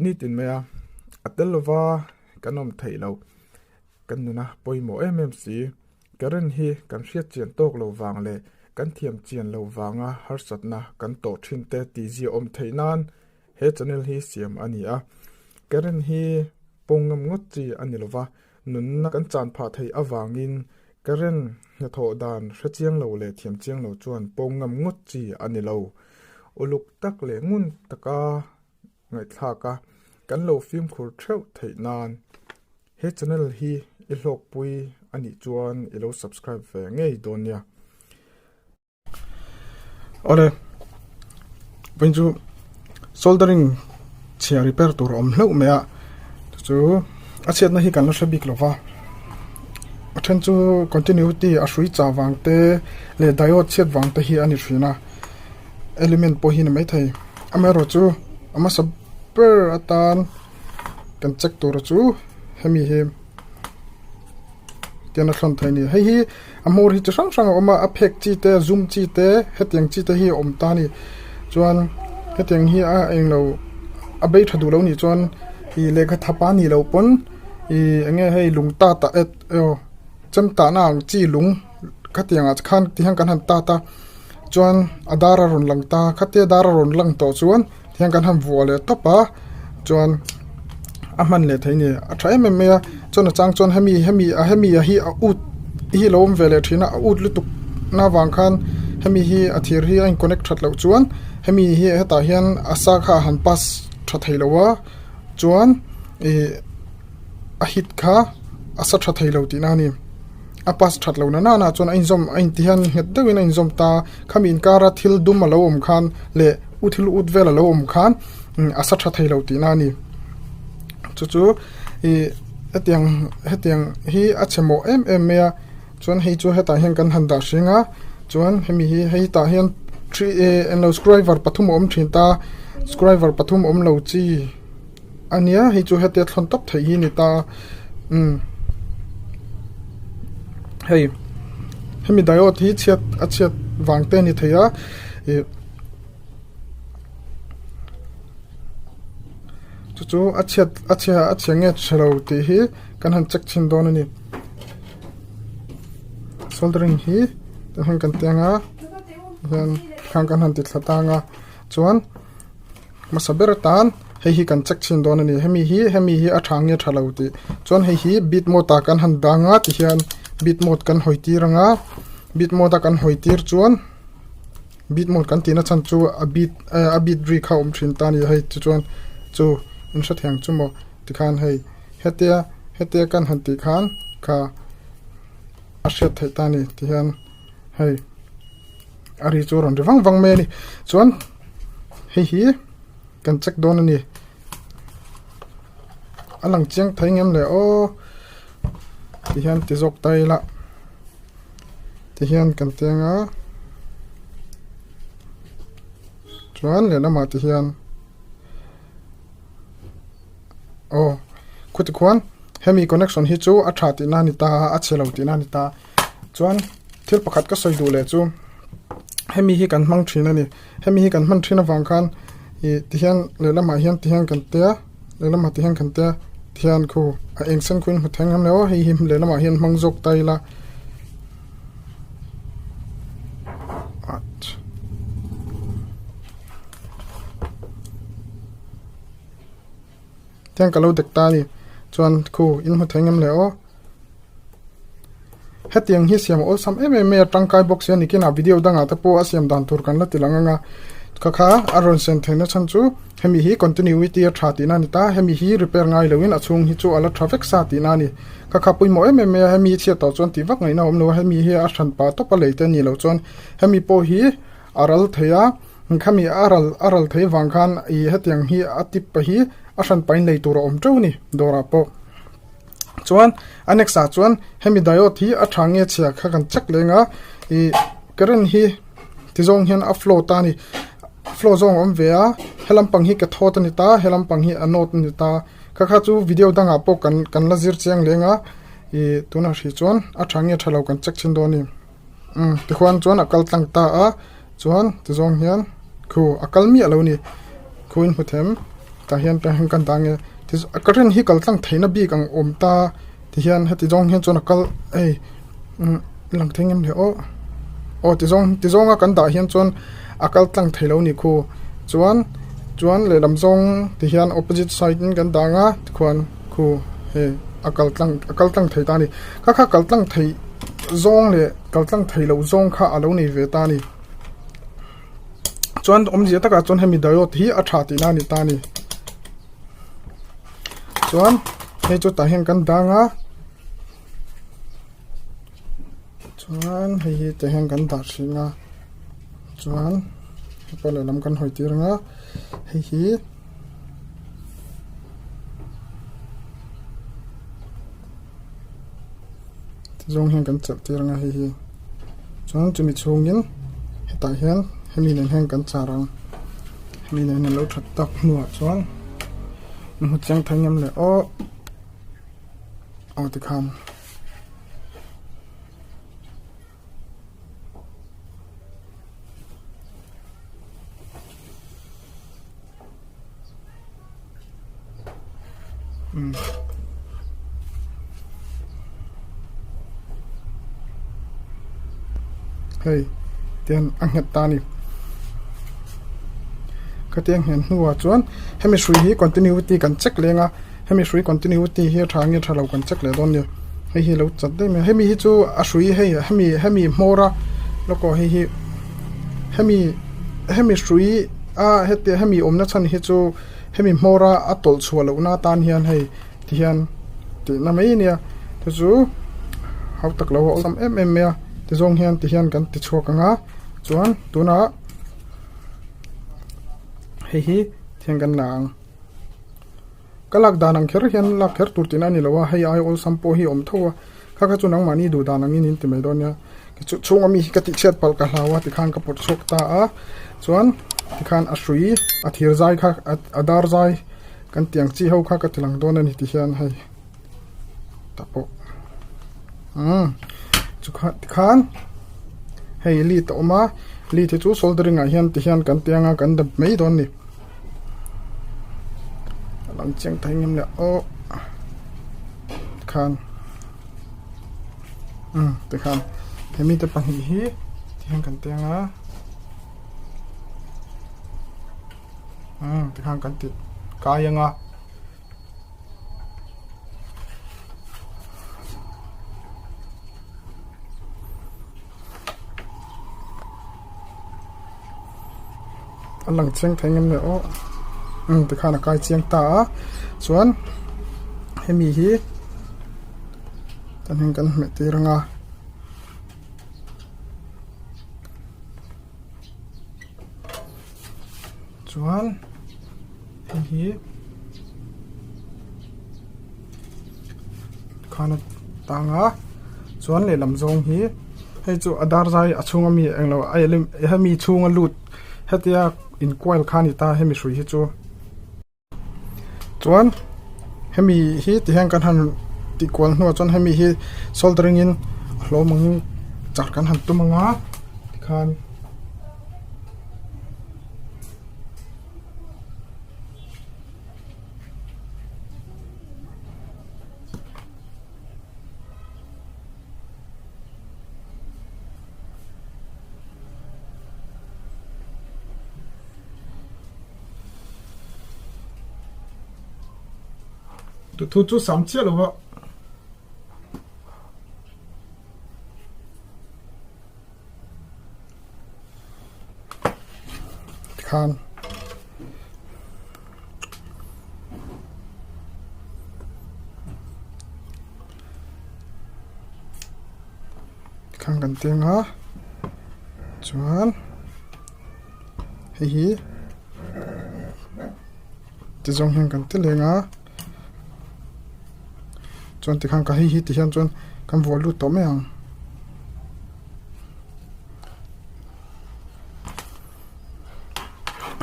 Nitin mai a, a tel lova kan awm theih loh, kan nuna pawimawh em em si. Current hi kan hriat chian tawk lo vang leh kan thiam chian lo vanga harsatna kan tawh thin te tihzia awm theih nan he channel hi siam a ni a. Current hi pawng ngam ngawt chi a ni lova, nunna kan chan phah theih avangin current hnathawh dan hre chiang lo leh thiam chiang lo chuan pawng ngam ngawt chi a ni lo. Uluk tak leh ngun taka ngaihthlak a, kan lo fimkhur theuh theih nan he channel hi i hlawkpui a nih chuan i lo subscribe ve ngei dawn nia. Awle, vawiin chu soldering chhia repair tur a awm hlauh mai a, chu chu a chhiatna hi kan la hre bik lo va, a then chu continuity a hrui chah vang te leh diode chhiat vang te hi a ni thin a. Element pawh hi ni maithei amaherawhchu a hmasa ber atan kan check tur chu hemi hi tian a thlawn thei a ni hei hi a hmawr hi chi hrang hrang a awm a a phek chi te a zum chi te hetiang chi te hi a awm ta a ni chuan hetiang hi a englo a bei tha duh lo nih chuan ih lehkha thap a nih loh pawn ih eng nge hei lung tat ah et aw chem tahna ang chi lung khatiang ah khan tihian kan han tat a. Chuan a dar a rawn lang ta khatia dar a rawn lang tawh chuan tihian kan han vuah leh tawp a chuan a hman leh thei a ni a tha em em mai a chuan a chang chuan hemi hemi a hemi a hi a ut hi a lo awm ve leh thin a a ut lutuk na vang khan hemi hi a thir hi a in connect that loh chuan hemi hi hetah hian a sa kha a han pass tha thei lo a chuan ih a hit kha a sa tha thei lo tihna a ni. A pass that lo na nana chuan a inzawm a inti hian nghet deuhin a inzawm ta khami inkara thil dum a lo awm khan leh u thil ut vel a lo awm khan a sa tha thei lo tihna a ni chu chu ih hetiang hetiang hi a chhe mawh em em mai a chuan hei chu hetah hian kan han dah hring a chuan hemi hi hei tah hian three englo screwdriver pathum a awm thin ta screwdriver pathum awm lo chi. A nia hei chu hetia thlawn tawp theih hi a ni ta umm hei hemi diode hi chhiat a chhiat vang te a ni thei a ih chu chu a chhiat a chhia a chhia nge chhe lo tih hi kan han check chhin dawn a ni soldering hi tah hian kan ti ang a hian khang kan han ti thla tang a chuan. Hmasa ber atan hei hi kan check chhin dawn a ni hemi hi hemi hi a tha nge tha lo tih chuan hei hi bit mode ah kan han dang a tihian bit mode kan hawi tir ang a bit mode a kan hawi tir chuan bit mode kan tihna chhan chu a bit eh a bit ri kha a awm thin ta a ni hei tichuan chu in hrethiam chu maw tikhan hei hetia hetia kan han tih khan kha a hriat theih ta a ni tihian hei. A ri chu a rawn ri vang vang mai a ni chuan hei hi kan check dawn a ni a lang chiang thei ngem le aw ti hian ti zawk ta ila ti hian kan teng a chuan lehlamah ti hian. Aw khuti khuan hemi connection hi chu a tha tihna a ni ta a a chhe lo tihna a ni ta chuan thil pakhat ka sawi duh leh chu hemi hi kan hmang thin a ni hemi hi kan hman thin avang khan ih tihian lehlamah hian tihian kan tia lehlamah tihian kan tia tihian khu a eng sen khuin hmu thei ang em le aw hei hi lehlamah hian hmang zawk ta ila. Tiang ka lo dek ta a ni. Chuan khu in hmu thei ngem le aw. Hetiang hi siam a awlsam em em mai a tangkai bawk sia nikinah video dangah te pawh a siam dan tur kan la ti lang ang a. Kha kha a rawn sen theihna chhan chu hemi hi continuity a tha tihna a ni ta. Hemi hi repair ngai loin a chhung hi chu a la tha vek sa tihna a ni. Kha kha pawimawh em em mai a hemi chhiat tawh chuan tih vak ngaihna a awm lo a hemi hi a hran pah tawp a lei te a nih loh chuan hemi pawh hi a ral thei a. Khami a ral a ral thei vang khan ih hetiang hi a tip pa hi a hran pahin lei tur a awm teuh a ni dawrah pawh chuan a next ah chuan hemi diode hi a tha nge chhia kha kan check leng a ih current hi ti zawng hian a flow ta a ni flow zawng a awm ve a helam pang hi cathode a ni ta helam pang hi anode a ni ta kha kha chu video dangah pawh kan kan la zir chiang leng a ih tunah hrih chuan a tha nge tha lo kan check chhin dawn a ni. Umm tikhuan chuan a kal tlang ta a chuan tizawng hian khu a kal miah lo a ni khu in hmu them. Tah hian tah hian kan dah ang e current hi kal tlang theihna bik ang awm ta ti hian heti zawng hian chuan a kal hei umm lang thei ngem le aw aw ti zawng ti zawnga kan dah hian chuan a kal tlang thei lo a nih khu chuan chuan lehlam zawng ti hian opposite side in kan dah ang a tikhuan khu hei a kal tlang a kal tlang thei ta a ni kha kha kal tlang theih zawng leh kal tlang thei loh zawng kha a lo nei ve ta a ni. Chuan awmzia takah chuan hemi diode hi a tha tihna a ni ta a ni. Chuan hei chu tah hian kan dang a chuan hei hi tah hian kan dah thin a chuan hepa lehlam kan hawi tir ang a hei hi Tizawng hian kan chelh tir ang a hei hi chuan chumi chhungin hetah hian hemi nen hian kan char ang hemi nen hian a lo that tak hnuah chuan hmu chiang thei ngam leh aw aw tikhan. Hei tian a nghet ta a ni khatiang nghen hnuah chuan hemi hrui hi continuity kan check leng a hemi hrui continuity hi a tha nge tha lo kan check leh dawn a ni hei hi a lo chat daih mai a hemi hi chu a hrui hei hemi hemi hmawr a lawk aw hei hi hemi hemi hrui a heti hemi awmna chhan hi chu hemi hmawr a a tawlh chhuah loh na atan hian hei ti hian tihna mai a nia chu chu hau tak lo a awlsam em em mai a ti zawng hian ti hian kan ti chhuak ang a chuan tunah hei hi thian kan la ang. Ka lak dan ang kher hian lak kher tur tihna a ni lo a, hei ai awlsam pawh hi a awm tho a, kha kha chu nangmahni duh dan angin in ti mai dawn nia, chu chhunga mi hi ka tihchhiat palh ka hlau a tikhan ka pawt chhuak ta a, chuan tikhan a hrui a thir zai kha a dar zai kan tih ang chi ho kha ka ti lang dawn a ni ti hian hei tah pawh umm chu kha tikhan hei lead a awm a lead hi chu soldering ah hian ti hian kan ti anga kan dap mai dawn a ni. A lang chiang thei ngem le aw tikhan umm tikhan hemi te pahnih hi tihian kan teng a umm tikhan kan ti kai ang a. A lang chiang thei ngem le aw umm tikhan a kai chiang ta a chuan hemi hi tan hian kan hmeh tir ang a. Chuan hei hi khan a tang a chuan lehlam zawng hi hei chu a dar zai a chhunga mi englo a hemi chhunga lut hetia inkual kha a ni ta hemi hrui hi chu. Chuan hemi hi ti hian kan han tih kual hnuah chuan hemi hi soldering in a hlawm angin char kan han tum ang a tikhan. Thu chu sam chiah lo va. Tikhan. Tikhan kan teng a chuan hei hi ti zawng hian kan ti leng a chuan tikhan ka hei hi ti hian chuan kan vuah lut tawh mai ang.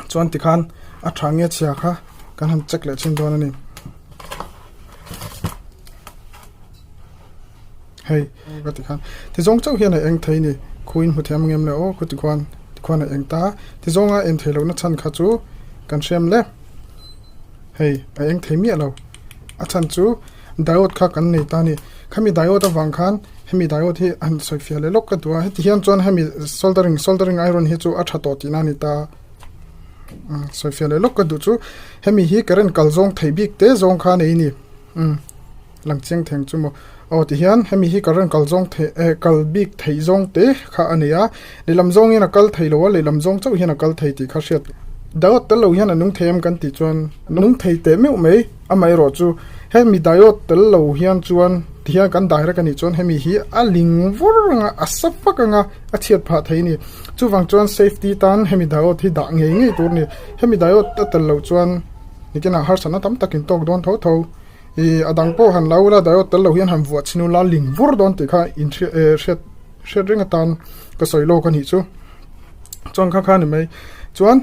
Chuan tikhan a tha nge chhia kha kan han check leh thin dawn a ni. Hei ka ti khan ti zawng chauh hian a eng thei ni khuin hmu thiam ang em le aw khaw ti khuan ti khuan a eng ta ti zawnga en theih lohna chhan kha chu kan hriam le. Hei a eng thei miah lo. A chhan chu diode kha kan nei ta a ni. Khami diode avang khan hemi diode hi han sawi fiah leh lawk ka duh a. Heti hian chuan hemi soldering soldering iron hi chu a tha tawh tihna a ni ta. Umm sawi fiah leh lawk ka duh chu hemi hi current kal zawng thei bik te zawng kha a nei a ni. Umm lang chiang theng chu maw. Aw ti hian hemi hi current kal zawng thei eh kal bik theih zawng te kha a nei a. Lehlam zawng hian a kal thei lo a, lehlam zawng chauh hian a kal thei tih kha hriat. Diode tel lo hian a nung thei em kan tih chuan nung thei teh meuh mai. Amaherawh chu hemi diode tel lo hian chuan ti hian kan direct a nih chuan hemi hi a ling vur ang a, a sa vak ang a, a chhiat phah thei a ni. Chuvang chuan safety tan hemi diode hi dah ngei ngei tur a ni. Hemi diode a tel loh chuan nikinah harsatna tam takin tawk dawn tho tho. Ih a dang pawh han la ula diode tel lo hian han vuah chhin ula ling vur dawn tih kha in hriat eh hriat hriat reng atan ka sawi lawk a nih chu. Chuan kha kha a ni mai. Chuan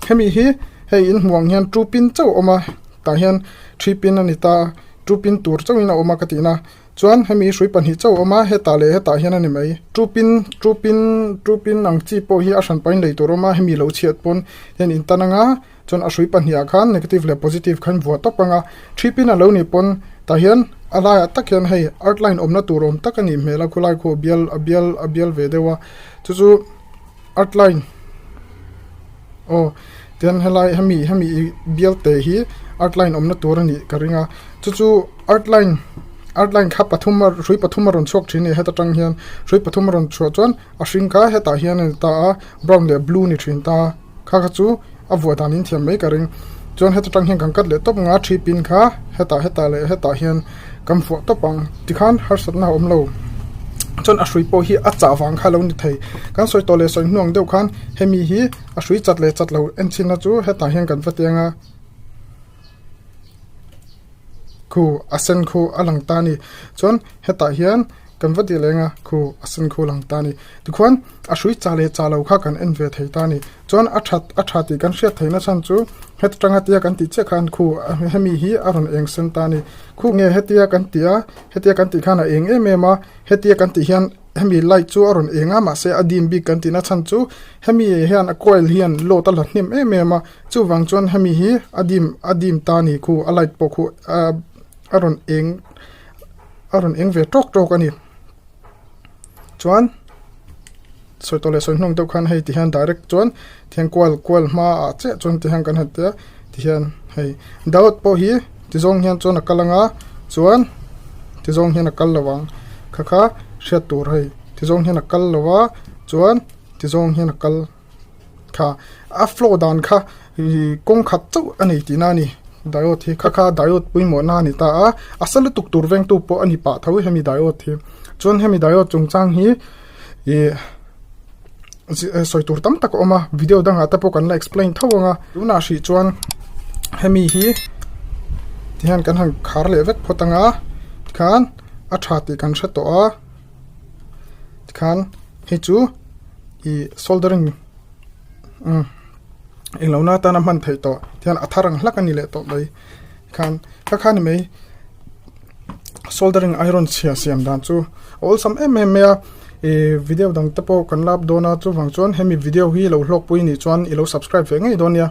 hemi hi hei in hmuh ang hian two pin chauh a awm a tah hian three pin a ni ta a two pin tur chauhin a awm a ka tihna. Chuan hemi hrui pahnih chauh a awm a hetah leh hetah hian a ni mai. Two pin two pin two pin ang chi pawh hi a hran pahin lei tur a awm a hemi lo chhiat pawn hian in tan anga Chuan a hrui pahnihah khan negative leh positive khan vuah tawp ang a, thi pin a lo nih pawn tah hian a laiah tak hian hei earth line awmna tur awm tak a nih hmel a khulai khu a bial a bial a bial ve deuh a chu chu earth line aw tihian helai hemi hemi bial te hi earth line awmna tur a nih ka ring a chu chu earth line earth line kha pathum a hrui pathum a rawn chhuak thin a ni heta tang hian hrui pathum a rawn chhuah chuan a hring kha hetah hian a ni ta a brown leh blue a ni thin ta a. Kha kha chu a vuah dan in thiam mai ka ring. Chuan heta tang hian kan cut leh tawp anga thi pin kha hetah hetah leh hetah hian kan vuah tawp ang tikhan harsatna a awm lo. Chuan a hrui pawh hi a chah vang kha a lo ni thei. Kan sawi tawh leh sawi hnuang deuh khan hemi hi a hrui chat leh chat lo en chhin na chu hetah hian kan va tiang a. Khu a sen khu a lang ta a ni. Chuan hetah hian kan va tih leng a khu a sen khu a lang ta a ni. Tikhuan a hrui cha leh cha lo kha kan en ve thei ta a ni. Chuan a that a tha tih kan hriat theihna chhan chu heta tanga tia kan tih chiah khan khu hemi hi a rawn eng sen ta a ni. Khu nge hetia kan tih a hetia kan tih khan a eng em em a hetia kan tih hian hemi light chu a rawn eng a mahse a dim bik kan tihna chhan chu hemi hian a coil hian load a la hnem em em a chuvang chuan hemi hi a dim a dim ta a ni khu a light pawh khu ahh a rawn eng a rawn eng ve tawk tawk a ni chuan sawi tawh leh sawi hnung deuh khan hei ti hian direct chuan tihian kual kual hmaah chiah chuan ti hian kan han ti a tihian hei diode pawh hi ti zawng hian chuan a kal anga chuan ti zawng hian a kal lo ang kha kha hriat tur hei ti zawng hian a kal lo a chuan ti zawng hian a kal kha a flow dan kha ih kawng khat chauh a nei tihna a ni diode hi kha kha diode pawimawhna a ni ta a a sa lutuk tur vengtu pawh a ni pah tho hemi diode hi chuan hemi diode chungchang hi ih sawi tur tam tak a awm a video dangah te pawh kan la explain tho ang a tunah hrih chuan hemi hi tihian kan han khar leh vek phawt ang a tikhan a tha tih kan hre tawh a tikhan hei chu ih soldering umm englo na atana hman theih tawh tihian a thar ang hlak a ni leh tawh mai khan kha kha ni mai soldering iron chhia siam dan chu a awlsam em em mai a ih video dang te pawh kan lap dawn a chuvang chuan hemi video hi lo hlawkpui nih chuan i lo subscribe ve ngei dawn nia.